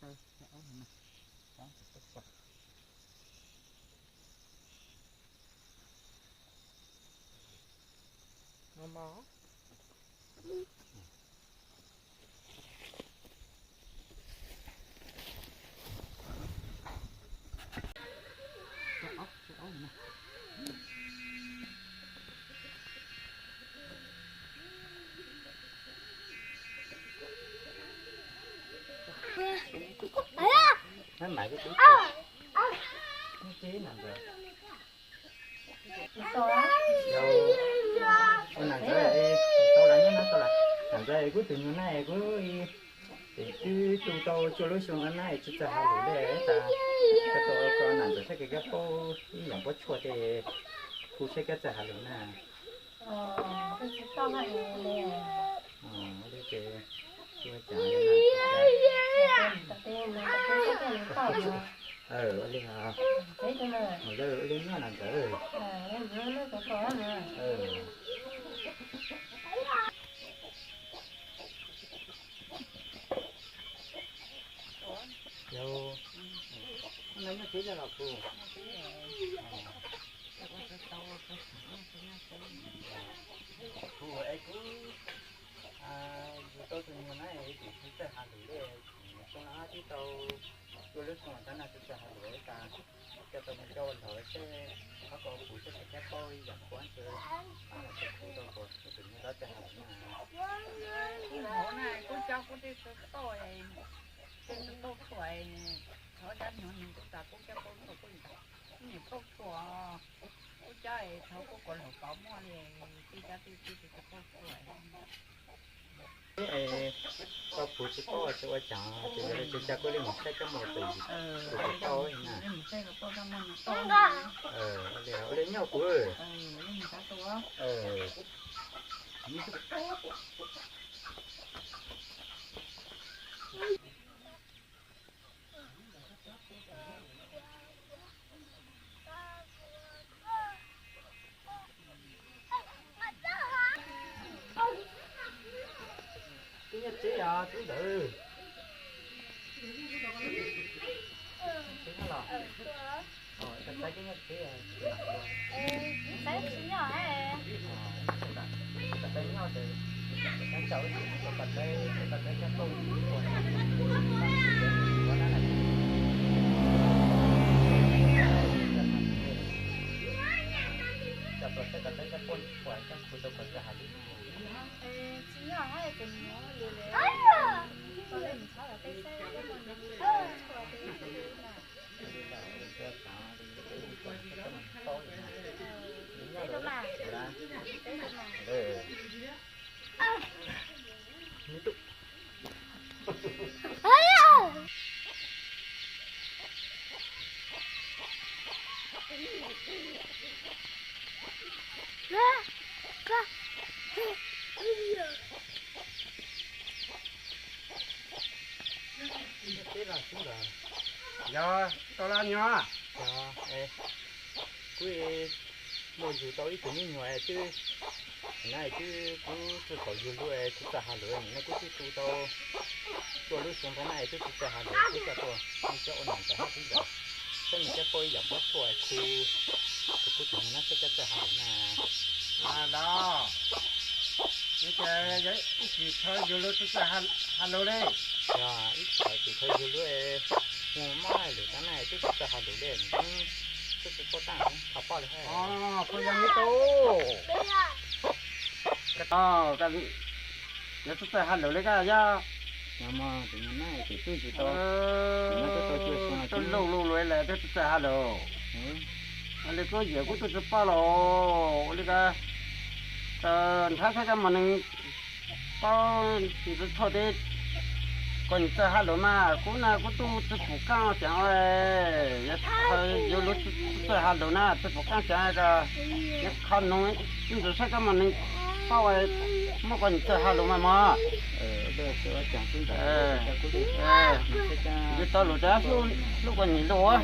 Ua nam ntawd, tau lawm, nyob no tau lawm. Nam ntawd kuv tus nyuag na kuv twb tu tau cuaj lub xyoo no na, tsis txawj hais lus li, tas koj tau ua nam ntawd thiaj kawg paub ib yam npab tshuaj ces kuv saib koj txawj hais lus na. Li ces ua cas ua li, ua li nyob nam ntawd. Yog, nyob tsev los kuv, kuv es kuv yug tau tus nyuag na es kuv tsis txawj hais lus li, xyoo no twb tau cuaj lub xyoo tas na tsis txawj hais lus tas, coj tau mus coj ua ntawd seb, qhov ko kuv seb puas kawg paub ib yam npab tshuaj, kuv tau kuv tus nyuag na txawj hais lus na. Kuv hauv na kuv cov kuv tej txawj tauj, tej txawj tauj tshuaj, thov dab nyuag nws kuj tas kuv cov tauj tshuaj kuj niam tauj tshuaj, kuv cov es thaum kuv kom laus tau muaj li, tej cov tej txawj tauj tshuaj. Tau kuv tsis paub ces ua cas ces yog li ces cas kuv li mus saib koj muag tus kuv tsis paub na. Ua li nyob kuv. Twb nyob tsev os tub ntawd. Tsev nyob los? Tau teb twb nyob tsev. Teb tsis nyob he. Tau teb nyob ces tau teb, tau teb, tau teb coj tuaj ua. Coj tuaj teb, tau teb coj tuaj ua, coj kuv tau kom txawj hais lus. Tsis nyob he ces mus li. Yog tau los nyuag. Kuv muaj yug tau ib tug me nyuam twb, na twb kuv txawj tau yug lub tsis txawj hais lus, na kuv twb tu tau cuaj lub xyoo ntawd na twb tsis txawj hais lus, kuv coj tuaj nws cov ua nam ntawd hab tib ntawd, saib nws cov paub ib yam npab tshuaj khu, kuv tus nyuag na saib cov txawj hais lus na. Los, ces yog ib txwm thaum yug lub tsis txawj hais lus li. Yog ib txwm thaum yug lub mus mob hais lus tas na twb tsis txawj hais lus li, twb tsis paub tag, thaum poj li hab. Kuv yog me tub. Yog tsis txawj hais lus li koj yog. Yog mas tus nyuag na ces twb tsis tau, twb tsis tau cuaj xyoo, twb loj loj lawm twb tsis txawj hais lus. Ua li kuv yawm kuv twb tsis paub los ua li ko, nrhav saib koj muaj neeg paub ntxiv tshuaj thiab kom nws txawj hais lus mas kuv na kuv twb tsis pum kaab ceev, yog yug lub tsis txawj hais lus na tsis pum kaab ceev ko, yog qhov nug ib ntsis saib koj muaj neeg paub muab kom nws txawj hais lus mas mog. Yog tau lus tas hlub kom nws lus.